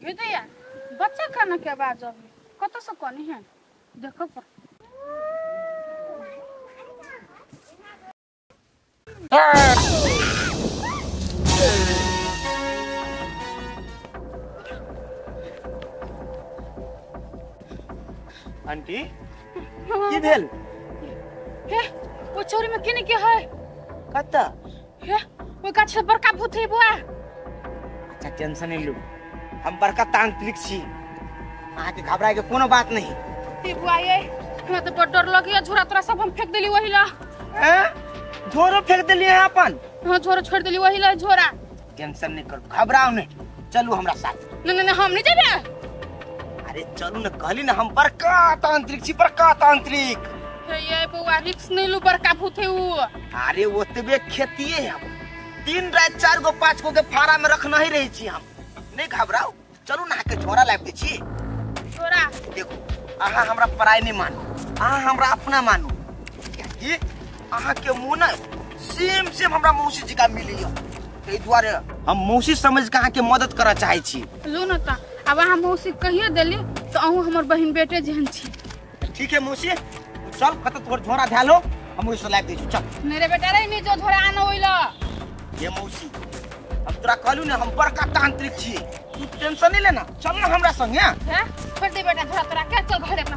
हे दैया बच्चा काना के आवाज आबे कत से कोनी है देखो पर। आंटी की भेल? हे ओ चोरी में केने के है? कत? हे ओ गाछ से बड़का भूत है बुआ। अच्छा टेंशन नहीं लू, हम बड़का तांत्रिक छी, अहाँ के घबराए के कोनो बात नहीं। हे बुआ ये हमरा तो बड़ डर लगिया, झोरा तोरा सब हम फेंक देली वही ला। हैं झोरो फेंक देली है अपन? हां झोरो छोड़ देली वही ला झोरा। टेंशन नहीं करू, घबराओ नहीं, चलू हमरा साथ। नहीं नहीं हम नहीं जेबे। अरे चलू ना, कहली ना हम बड़का तांत्रिक छी, बड़का तांत्रिक। हे ये बउआ रिक्स नहीं लू, बड़का भूत है उ। अरे ओतबे खेतिए है, 3 रात 4 गो 5 गो के फारा में रखना ही रही छी हम। नहीं घबराओ, चलू ना के झोरा लाब दे छी। झोरा देखो, अहाँ हमरा पराय नहीं मानू, अहाँ हमरा अपना मानू, कियाकि अहाँ के मुंह ना सेम सेम हमरा मौसी जी का मिली है, एहि दुआरे हम मौसी समझ के अहाँ के मदद करऽ चाहै छी। लू न त अब अहाँ मौसी कहियो देली तो अहूँ हमर बहिन बेटे जेहन छी। ठीक है मौसी, चल कत तोर झोरा धैलो, हम ओइ से लाब दै छी, चल। मेरे बेटा रे नहीं जो झोरा आनो ओइला। ये मौसी हम तोरा कहलू ना हम बड़का तांत्रिक छी, तू टेंशन नहीं लेना, चल ना हमरा संगे। हैं छोड़ दे बेटा झोरा तोरा के, चल घर अपना।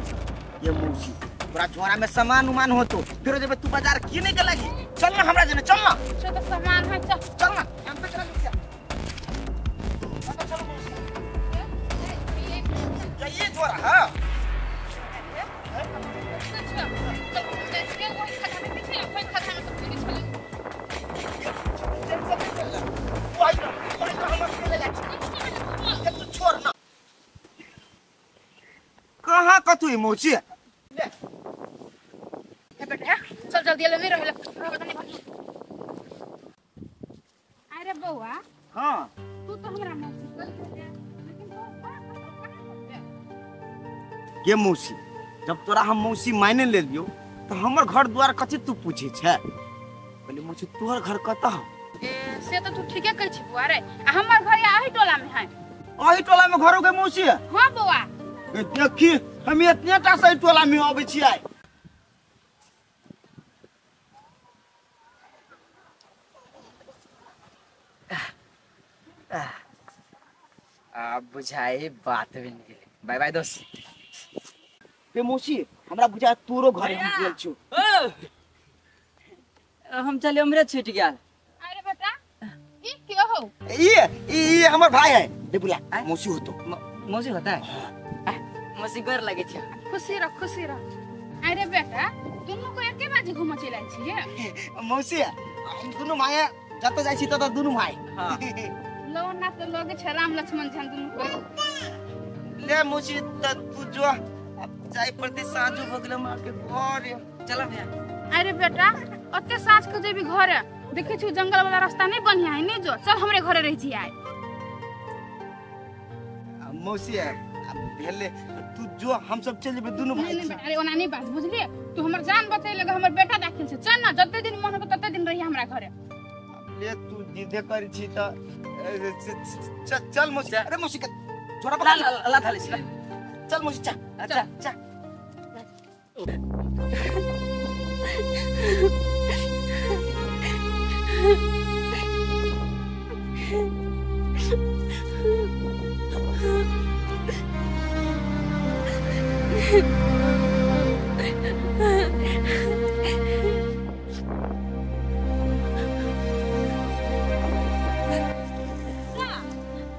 ये मौसी तोरा झोरा में सामान उमान हो तो फिर जब तू बाजार किने के लागी, चल ना हमरा जने, चल ना। चल तो सामान है, चल चल ना, हम पे चला लिया। चलो मौसी, ये झोरा हां कहाँ कतू है मौसी? ले बेटा चल जल्दी ले, नहीं रहले अरे बउआ। हां तू तो हमरा मौसी कह लेकिन तो के मौसी, जब तोरा हम मौसी मायने ले लियो तो हमर घर द्वार कथी तू पूछे छे? कहली मौसी तोहर घर कत? ए से तो तू ठीके कहै छी बुआ रे, आ हमर घर एही टोला में है। एही टोला में घर हो गे मौसी? हां बउआ। ए देखी हम एतने टा से टोला में आबै छियै। आ बुझाए बात बन गेलै। बाय बाय दोस्त। ए मौसी हमरा बुझाए तोरो घर हम गेल छु। हम चले हमरे छूट गेल। अरे बेटा ई के हो? ई ई हमर भाई है। दे बुला मौसी हो तो मौसी होता है। मौसी गोर लगे छ। खुशी रह खुशी रह। अरे बेटा दुनू को एके बाजी घुम चल आइ छियै? मौसी हम दुनू माया जत जाइ छी तत दुनू भाई। हां लो ना तो लगे छ राम लक्ष्मण जन दुनू को। ले मौसी त तू जो अब जाय प्रति साँझ भ गेल हमरा के घर। चल भैया। अरे बेटा ओते साँझ के जेबी घर, देखे छु जंगल वाला रास्ता नहीं बढ़िया है, नहीं जो चल हमरे घरे रह छी आइ। मौसी अब भेले तू जो हम सब चल जेबे दुनू भाई। नहीं अरे ओना नहीं बात बुझलिए, तू हमर जान बचै लगे हमर बेटा दाखिल छै, चल ना जते दिन मन हो तते दिन रही हमरा घरे। ले तू जिदे करी छी त चल मौसी। अरे मौसी के झोरा पकड़ ला थाली छी, चल मौसी चा अच्छा चा।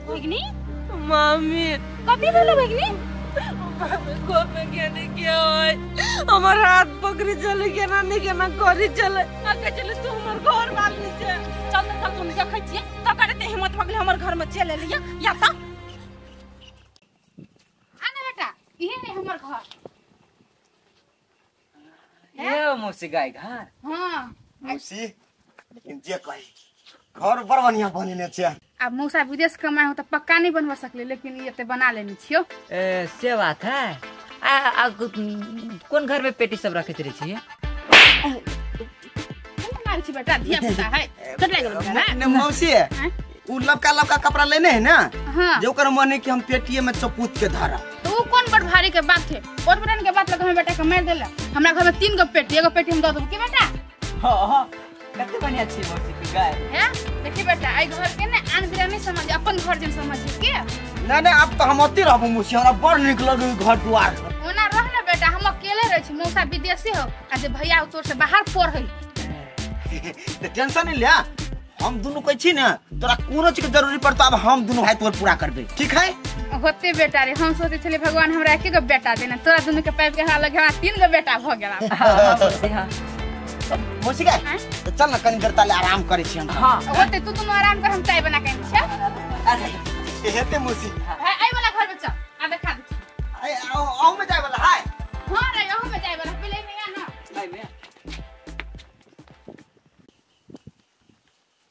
भगनी मामी कथी भेलो भगनी? हमार हाथ पकड़ी चले केना नहीं केना करी चले आके चले तू हमर घर वाली छे। चल चल तुम देखै छियै त करते हिम्मत भगले हमर घर में चल एलियै या त आ ना बेटा इहे है हमर घर। ये मौसी गाय घर। हां मौसी लेकिन जे कही घर बड़ बढ़िया बनेने छै। अब मौसा विदेश कमाए हो त पक्का नहीं बनवा सकले, लेकिन ये ते बना लेने छियो। ए से बात है। आ, आ कौन घर में पेटी सब रखे रहे छियै? मार छी बेटा धिया पुता है चट लागि गेल बेटा। ने मौसी उ लबका लबका कपड़ा लेने है ना। हां। जे ओकर मन है कि हम पेटिए में चपूत के धरा। तो उ कोन बड़ भारी के बात है? और बड़न के बात लग हम बेटा के मार देला। हमरा घर में 3 गो पेटी, एगो पेटी हम the देब के बेटा। हां हां कते बढ़िया छी मौसी के गाय हैं। देखी बेटा आई घर के ने आन बिरा नहीं समझ, अपन घर जन समझ के। ना ना अब तो हम अति रहबो मौसी, हमरा बड़ नीक लगे घर दुआर। ओना रह ना बेटा, हम अकेले रह छी, मौसा विदेशी हो आ जे भैया तोर से बाहर पढ़ है। त टेंशन नहीं ले, हम दोनों कहै छी ना तोरा कोनो चीज के जरूरी पड़तो अब हम दोनों भाई तोर पूरा करबे, ठीक है? होते बेटा रे, हम सोचे छले भगवान हमरा एक गो बेटा देना, तोरा दोनों के पाइप के हमरा लगे हमरा 3 गो बेटा भ गेला। हां हां मौसी के त चल ना कनी देर ताले आराम करै छी हम। हां होते तू दोनों आराम कर, हम चाय बना के आइन छी। अच्छा हेते मौसी। हां आई वाला घर में चल, आ देखा दे। आई आऊ में जाय वाला है। हां रे आऊ में जाय वाला, पहले में आ ना। आई में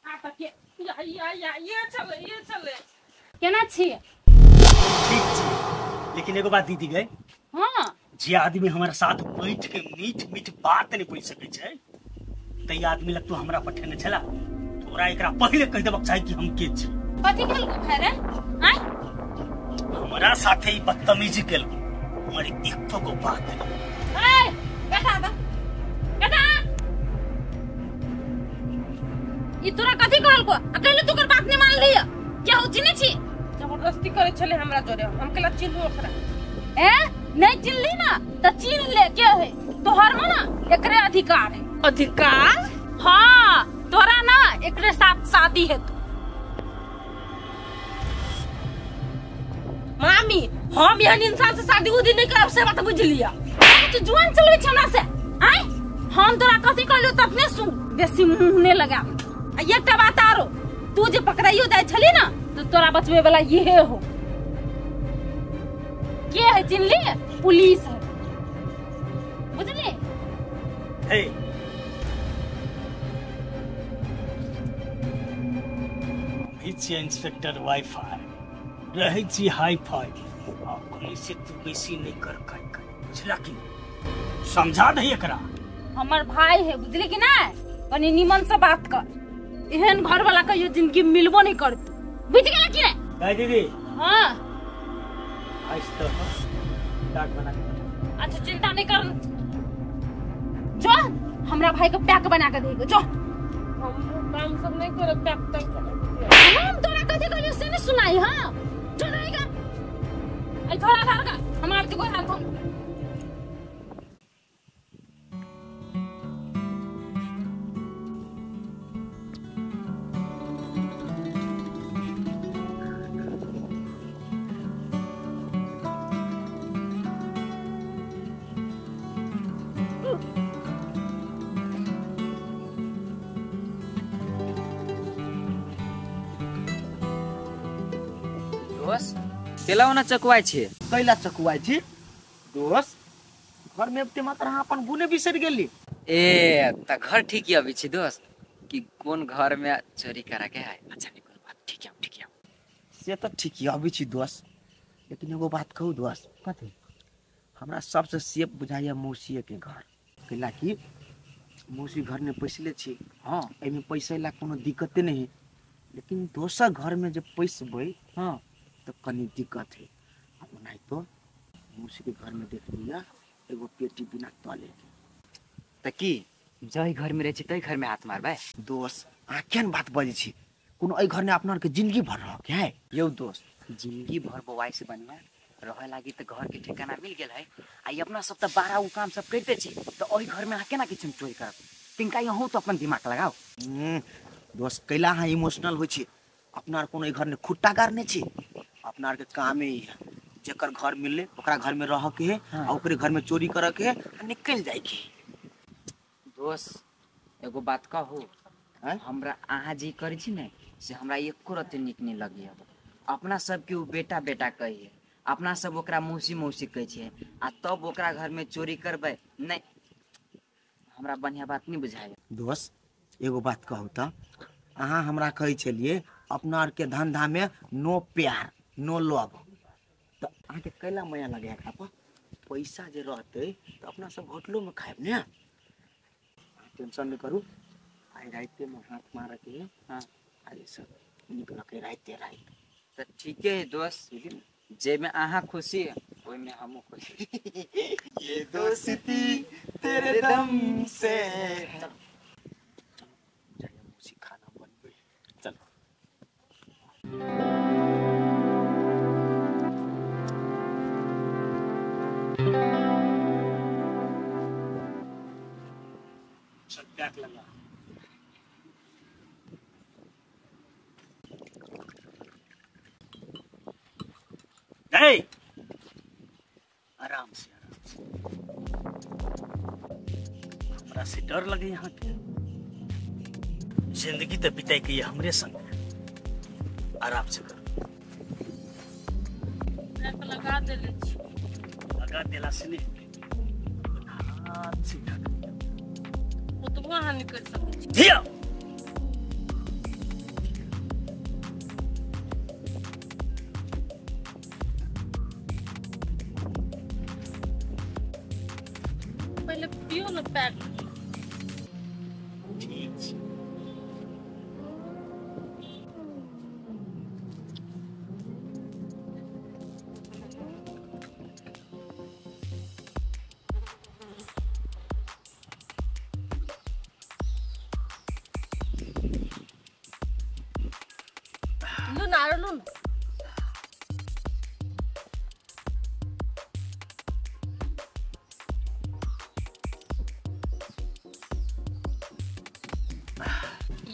आ त के या या या ये चले ये चले। केना छी? ठीक छी, लेकिन एगो बात दीदी गए। हां जे आदमी हमारा साथ बैठ के मीठ मीठ बात नहीं बोल सके छै त ई आदमी लग तू हमरा पठेने छला, तोरा एकरा पहिले कह देबक चाही कि हम के छी। कथि केलको भाई रे? आय हमरा साथे ई बदतमीजी केलको, हमर एको गो बात नहीं। ए बेटा दा बेटा, ई तोरा कथि कहलको? अकेले तू कर बात नहीं मान लिया क्या हो चिने छी? जबरदस्ती करे छले हमरा जोरे, हम केला चिन्हू ओकरा। ए नहीं चिन्हली ना त चिन्ह ले के है तोहर में ना एकरे अधिकार है। अधिकार? हां तोरा ना एकरे साथ शादी है। तू मामी हम एहन इंसान से शादी उदी नहीं करब से बात बुझ लिया। तू जुआन चलबे छ हमरा से? आय हम तोरा कथि कहलियो त अपने सुन, बेसी मुंह ने लगा। आ एकटा बात आरो, तू जे पकड़ाइयो जाय छली ना तो तोरा बचबे वाला इहे हो। के है चिन्हली? पुलिस है, बुझली? हे हम छी इंस्पेक्टर वाईफाई, रहै छी हाई फाई, आ से तू बेसी नहीं कर कर बुझला कि नहीं? समझा दही एकरा। हमर भाई है बुझली कि नहीं? कनी निमन से बात कर, एहन घर वाला कहियो जिंदगी मिलबो नहीं करत, बुझ गेला कि नहीं? दाई दीदी। हां आज तो डाक बना के पठा। अच्छा चिंता नहीं कर, जो हमरा भाई के पैक बना के देगो। जो हम काम सब नहीं करब, पैक तक करब। हम तोरा कथि कहलियो से नहीं सुनाई। हां जो रहेगा आई थोड़ा धार का हम आप को हाथ हम। केला ओना चकुआइ छी? कैला चकुआइ छी दोस? घर में अबते मात्र अहाँ अपन गुने बिसरि गेली। ए त घर ठीक अबै छी दोस कि कोन घर में चोरी करा के है। अच्छा नहीं कोनो बात, ठीक है ठीक है से त ठीक अबै छी दोस, लेकिन एगो बात कहू दोस। कथी? हमरा सबसे सेफ बुझाइया मौसी के घर, कैला कि मौसी घर में पैसले छी। हां एहिमे पैसा ला कोनो दिक्कते नहीं है, लेकिन दोसर घर में जब पैसबै हां तो कनी दिक्कत है। ओनाहितो तो मौसी के घर में देख लिया एगो पेटी बिना तले के। त की जै घर में रहे छी तै घर में हाथ मारबै? दोस अहाँ केहन बात बजै छी, कोनो एहि घर में अपना के जिंदगी भर रह के है यौ दोस। जिंदगी भर बौआइ से बढ़िया रहे लागी त घर के ठिकाना मिल गेल है। आ अपना सब त 12 उ काम सब करते छी त ओहि घर में अहाँ केना किछु चोरी करब? तिनका यहूँ तो अपन दिमाग लगाओ। दोस कैला अहाँ इमोशनल होइ छी? अपना कोनो एहि घर में खुट्टा गाड़ने छी? अपना के कामे ही है, जेकर घर मिलले ओकरा घर में रह के है। हाँ। आ ओकरे घर में चोरी करे के है आ निकल जाए के। दोस एगो बात कहू, हमरा अहाँ जे करै छी ने से हमरा एको रत्ती नीक नहीं लगी। अपना सबके उ बेटा बेटा कहिए, अपना सब ओकरा मौसी मौसी कहै छियै, आ तब ओकरा घर में चोरी करबै नहीं, हमरा बढ़िया बात नहीं बुझाय। दोस एगो बात कहू त अहाँ हमरा कहै छलियै अपना आर के धंधा में नो प्यार नो लव, त अहाँके कैला माया लगे एकरा पर? पैसा जे रहतै त अपना सब होटलो में खायब ने। टेंशन नहीं करू, आइ राते में हाथ मारे के। हां आइ सब नीक लगै राइते राति। तऽ ठीके है दोस्त, जेमे अहाँ खुशी ओहिमे हमहूँ खुशी। ये दोस्ती तेरे दम से। चलो जाइए मौसी खाना बनबै, चलो। चल बैग लगा। नहीं, आराम से आराम से। हमरा से डर लगे यहाँ के। जिंदगी तो बिताई के हमरे संग, आराम से करो। लगा देले छी। लगा देला से नहीं, हाथ से उठा के ओतबो अहाँ नहि कर सकै छी। धिया पहिले पियो न पैक। ठीक छै। लू न आरो लू न।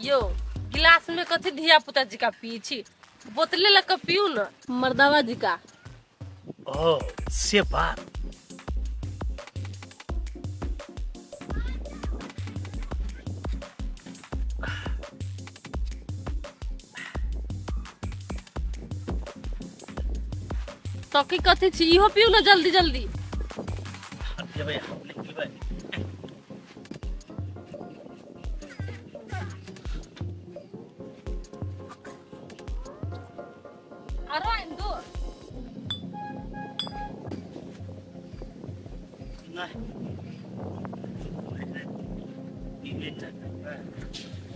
यो गिलास में कथी धिया पुता जी का पी छी, बोतले लग के पीऊ न मर्दावा जी का। ओ से बात। तो की कथी छी, इहो पीऊ न जल्दी जल्दी। पीबै हम नहीं पीबै। आरो आइन दो। नहीं पीबे टा करबै,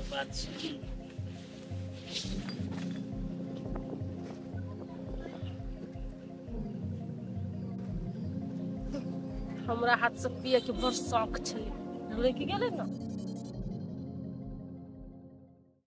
बात छै। हमरा हाथ से पिए के बड़ शौक छलै, रुकि गेलै न।